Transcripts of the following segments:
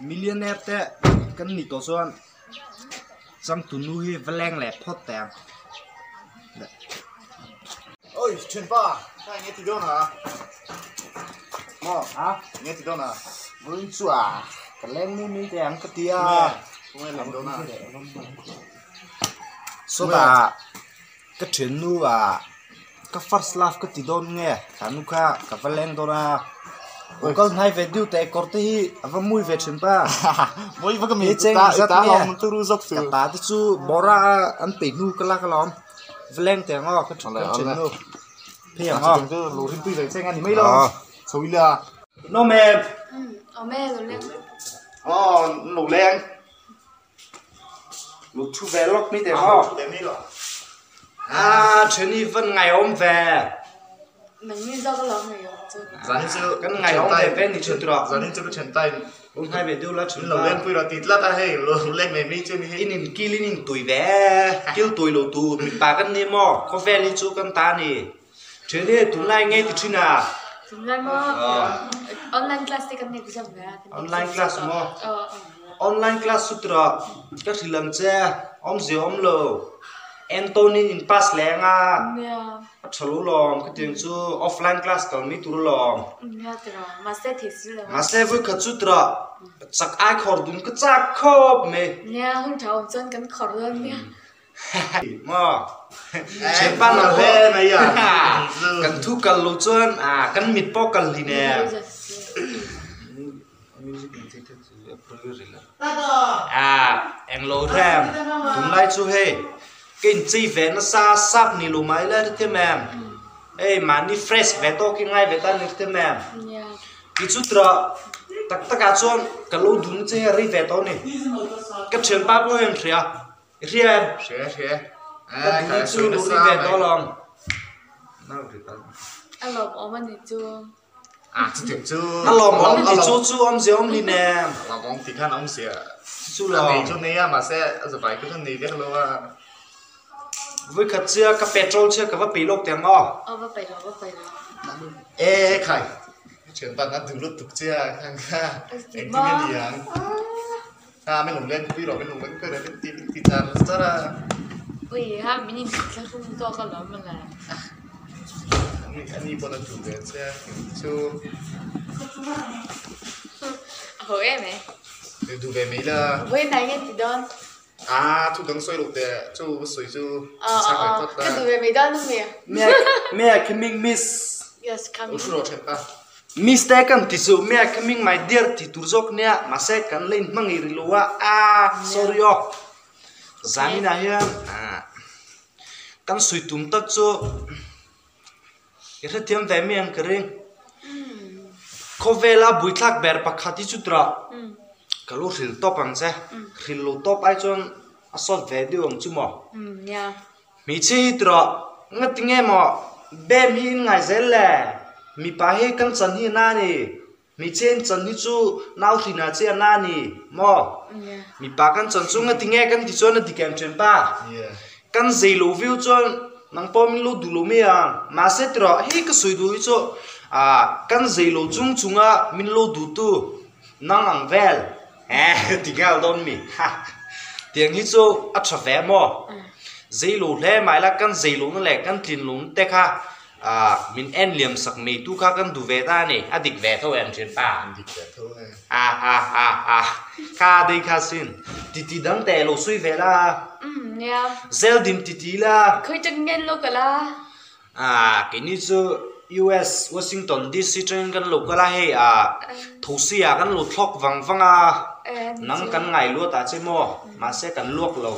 Millionaire te kan ni tawh chuan changtunu hi va leng leh phawt teh ang. Oi thianpa ka enge ti dawn a maw a enge ti dawn a vawiin chu a ka leng mi mi teh ang ka ti a tunge leng dawn a sawtah ka thiannu a ka first love ka ti dawn nge thanu kha ka va leng dawn a lo kal hnai ve deuh teh kawr te hi a va mui ve thin pa mawi va ka mi he cheng ta zat ta nge lawm turu zawk chu ka ta te chu bawra an peih hnu ka lak alawm va leng teh ang aw ka awle kan awle thiannu phei ang a aw chutiang chu lo rinpui ve cheng a ni mai lo aw chho ila no ma'am Awm e lo leng aw lo leng lo thu ve lawk mi teh ang aw thu ve mai lo a thiani van ngaihawm ve Nangni zawk alawm ngaihawm chu. Zanin chu kan ngaihawm ve ve ni thin tura zanin chu ka thian tain lo hnai ve deuh la thin lo pa leng pui rawh ti tlat a hei lo leng mai mai chu ni hi in in kil in in tui ve kil tui lo tur mipa kan ni maw khawvel hi chu kan ta ni thiani tunlai nge ti thin a Tunlai maw online class te kan nei zauh ve a. Online class maw Aw online class chu tura ka hrilh ang che awmzia awm lo Anton in in pass leng a Nia a tha lo lawm khatiang chu offline class kal mai tur alawm Nia tira mahse thei si lo mahse vawikhat chu tura chak ai khawr dun ka chak khawp mai Nia hun tha awm chuan kan khawr dawn nia Maw Thianpa nang hle mai a kan thu kal lo chuan a kan mit pawh kal hli nen a englo rem tunlai chu hei ka inchei ve nasa sap ni lo mai la hrethiam em hei mahni fresh ve tawk hi ngai ve ta ni hrethiam em tichu tura tak takah chuan ka lo dun che hi a rei ve tawh a ni ka thianpa pawh hian hria i hria em hria hria ka duh chu lo ri ve tawh alawm a lawm awm a ni chu. A chutiang chu a lawm awm ti chu chu awmzia awm ni nen a lawm awm ti khan awmzia chu a lo nei chu nei a mahse a zavai kha chuan nei vek lo a vawikhat chia ka petrol chia ka va peih lawk teh ang aw aw va peih lo va peih lo e khai thian pan a duh lutuk chia khan kha engtin nge ni ang a min lo len pui rawh min lo len pui rawh min ti min ti char char a ui ha min in thlahrung zawk alawm mawle. Ani pawn a duh ve che a chu. A ho em e. Duh ve mai la. Vawiin ah nge ti dawn? A thu dang sawi loh teh chu va sawi chu chhang ve phawt la. Ka duh ve mai dawn ami? May I coming miss? Yes coming. U thu rawh then ta. Miss te kan ti chu may I coming my dear ti tur zawk nia mahse kan la in hmangaih rih lo a ah sorry aw. Zanin ah hian ah. Kan sawi tum tak chu i hrethiam ve mai ang ka ring. Khawvela buithlak ber pakhat hi chu tura ka lo hril tawp ang che. Hril lo tawp ai chuan a sawt ve deuh ang chu maw. Hmeichhia hi tura ngati nge maw bem hi in ngai zel le mipa hi kan chan hi a na a ni. Hmeichhe in chan hi chu nau hrin ah che a na ni maw? Mipa kan chan chu ngati nge kan ti chuan a dik em ṭhen pa? Kan zei lo viau chuan nang pawh min lo duh lo mai ang. Mahse tiraw hei ka sawi duh hi chu ah kan zei lo chung chung a min lo duh tu nang ang vel eh ti nghal dawn mi ha tiang hi chu a ṭha ve maw? Zei lo hle mai la kan zei lo na leh kan tlin lo na te kha Ah, min en liam sak mai tu kha kan duh ve ta a ni, a dik ve tho em thin pa? An dik ve tho e. Ah ah ah ah, kha dei kha sin, titi dang teh lo sui ve la. Umm nia. Zel dim titi la. Khawi chang ngen lo ka la. Ah, keini chu US Washington DC tangin kan lo kal a hei ah, thosi ah kan lo thlawk vang vang a, nang kan ngai luat ah che maw, mahse kan luak lo.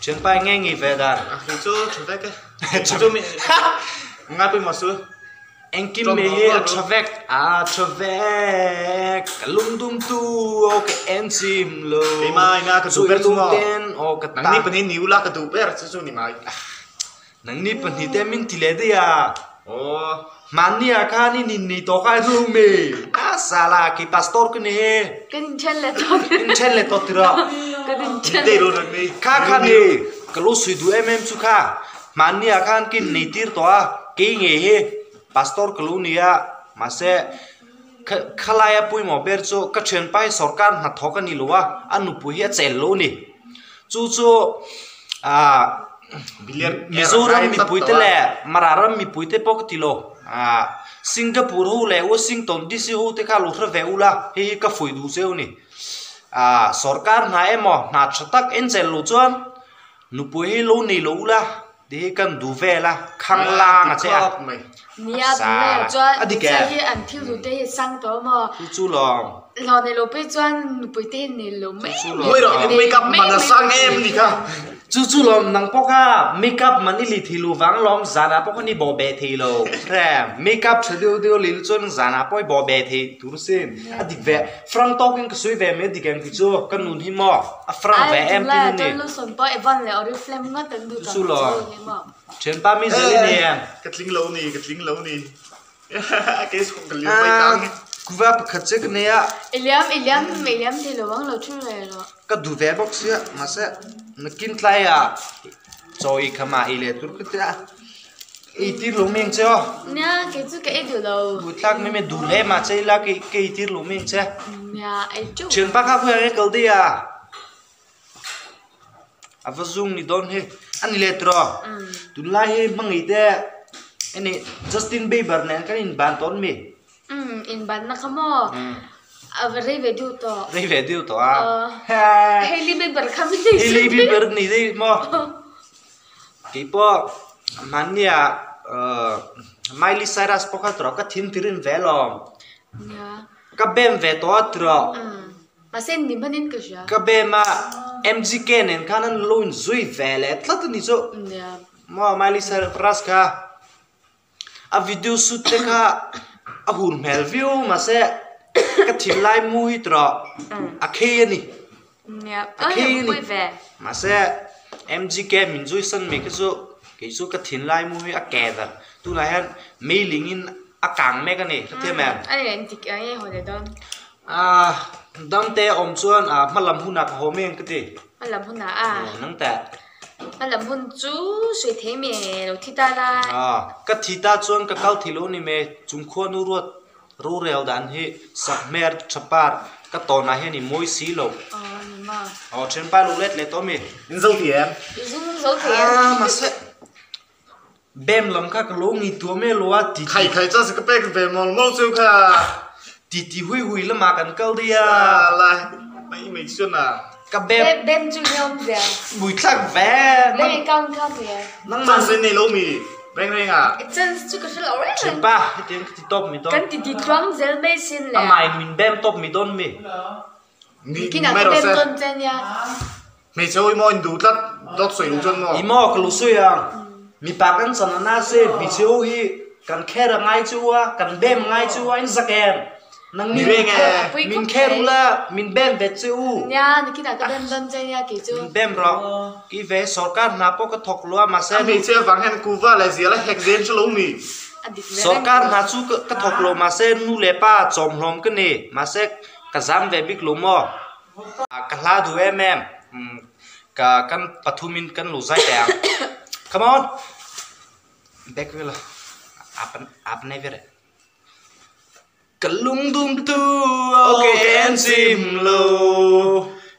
Thianpa i ngei ngei ve dan. A khi chu tha vek e. Chu mi ngai pawimawh su. Engkim mai hi a tha vek, a tha vek. Ka lungdum tu aw ka en chim lo. Keimah ina ka duh ber chu maw. Aw ka ta. Nangni pahnih ni ula ka duh ber chu chu ni mai. Nangni pahnih te min ti leh daih a. Aw. Hmanni ah khan in innei tawh kha ru mi. A sala kei pastor ka ni he. Kan inthen leh tawh. Inthen leh tawh tirah. Kan inthen. Dei ru reng mi. Kha kha ni ka lo sui duh em em chu kha. Hmanni ah khan ka innei tir tawh a kei ngei hi pastor ka lo ni a mahse. Khalai a pawimawh ber chu ka thianpa hi sorkar hnathawk a ni lo a, a nupui hi a chel lo a ni. Chu chu ah Mizoram mipuite leh Mara ram mipuite pawh ka ti lo. Ah Singapore ho leh Washington DC ho te kha lo hre ve ula, hei hi ka fuih duh cheu a ni. Ah sorkar hna emaw hna tha tak en chel lo chuan nupui hi lo nei lo ula. Ti hi kan duh vel a, khang lang a che a. Nia tunlai ah chuan hmeichhia hi an thil duh te hi a sang tawh maw? Chu chu lawm. Hlawh nei lo phei chuan nupui te hi nei lo mai mai. Mawi rawh in make up man a sang em ni kha. Chu chu lawm nang pawh kha make up man i li thei lo vang lawm zan ah pawh khan i bawh beh thei lo. Hre make up tha deuh deuh lil chuan zan ah pawh i bawh beh thei tur sin. A dik ve Frank tawkin ka sawi ve mai a dik ang ti chu ka nun hi maw a frank ve em tin a ni. Chu lo thianpa mi zel i ni em. Ka tling lo ni ka tling lo ni kei chhung ka liam mai tang. Kuva pakhat che ka nei a. I liam i liam i liam thei lo ang lo thu ve rawh. Ka duh ve bawk sia mahse nakin tlai ah chaw i kham ah i leh tur ka tia. Ei tir lo meng che aw. Nia, kei chu ka ei duh lo. Duh tlak mai mai duh hle mah che ila kei ka ei tir lo meng che. Nia, ei teuh. Thianpa kha khawiah nge kal daih a? A va zung ni dawn hi. A ni leh tawh. Tunlai hi hmangaih te heni Justin Bieber nen kan inban tawn mi? Umm, inbanna kha maw? A va rei ve deuh tawh. Rei ve deuh tawh a. Hailey Bieber kha min nei Hailey Bieber ni daih maw? Keipawh mahnia Miley Cyrus pawh kha tawrh ka thin tirin ve alawm. Ka bem ve tawh a tawrh. Mahse ni hmanin ka hria. Ka bem a MGK nen khan an lo inzui ve leh tlat a ni chu. Maw Miley Cyrus kha a video shoot te kha a hur hmel viau mahse ka thinlai mu hi tawrh a khei a ni. A khei a ni. Mahse MGK min zui san mai kha chu kei chu ka thinlai mu hi a ke ber. Tunah hian meiling in a kang mek a ni ka thiam em? Aaa dam te awm chuan hmalam hunah ka haw mai ang ka ti. Hmalam hunah a? Nang teh. Hmalam hun chu sawi thei me lo thi ta la. Aaa ka thi ta chuan ka kal thei lo a ni mai chungkhua nu ruat Rorel dan hi sakhmer tha par ka tawnah hian i mawi si lo. Aw ni ma. Aw thianpa lo let leh tawh mi. In zo thei em? I zung zo thei em? Ah mahse bem lam kha ka lo ngi tuah mai lo a ti ti. Khai khai chuan ka pek ve mawl mawl chu kha. Ti ti hui hui lamah kan kal daih a. Salah mai mai chuan a. Ka bem. Bem chu ni awm zia. Mui thlak ve. Bank account kha ve. Nangmah. Chance in nei lo mi. Reng reng a. Chance chu ka hre lo reng reng. Thianpa hetiang ka ti tawp mi dawn. Kan ti ti tluang zel mai sin le. Amah in min bem tawp mi dawn mi. Nikin ah ka bem dawn che nia. Hmeichhe ho i maw in duh tlat dawt sawi lo chuan maw. I maw ka lo sawi ang. Mipa kan chan a na se hmeichhe ho hi kan kher a ngai chu a, kan bem a ngai chu a, in zak em? Nang ni min kher u la, min bem ve che u. Nia, nikin ah ka bem dawn che nia kei chu. Min bem rawh. Kei ve sorkar hna pawh ka thawk lo a, mahse. A hmeichhe avang hian kuva leh zial a hek zel chu lo ni. Sorkar hna chu ka thawk lo, mahse nu leh pa chawmhlawm ka ni, mahse ka zam ve bik lo maw. Ka hla duh em em, ka kan pathumin kan lo zai teh ang. Come on! Back vel a, ap nei ber e. Ka lungdum tu ok en chim lo,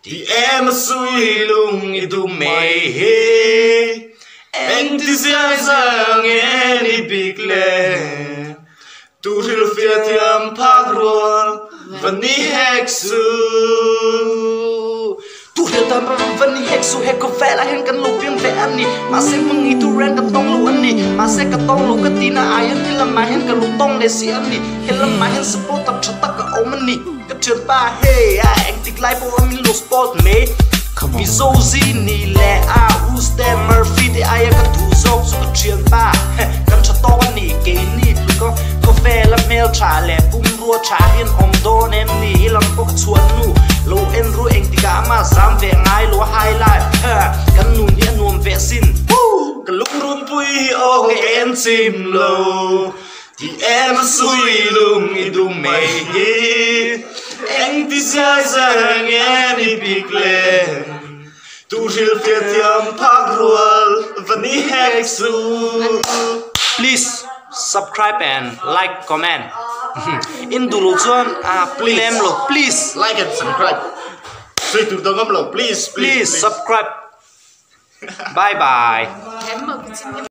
ti em a sui lung i dum mai hi. Engti zia zang en i bik le. Tu hrilhfiah thiam phak rual va ni hek su. Tu hrilh thiam va ni hek su he khawvel ah hian kan lo piang ve a ni. Mahse hmangaih tu reng ka tawng lo a ni. Mahse ka tawng lo ka tihna ah hian he lamah hian ka lo tawng leh si a ni. He lamah hian supporter tha tak a awm a ni. Ka thianpa hei a engtik lai pawh a min lo support mai. Mizo zi ni leh a Uste Murphy te aia ka duh zawk chu ka thianpa kan tha tawk a ni. Keini tluk a khawvel a hmel tha leh pumrua tha hian awm dawn em ni? I lam pawh ka chhuah hnu lo en ru engtikah ama zam ve ngai lo a high life kan nun hi a nuam ve asin. Ka lungrunpui hi aw ka en chim lo. Ti em a sui lung i dum mai hi Engti zai zai nge ni bik le Tu hrilhfiah thiam phak rual va ni hek su. Please subscribe and like comment. In duh loh chuan a pui lem lo please. Like and subscribe. Sawi tur dang awm lo please please subscribe. Bye bye.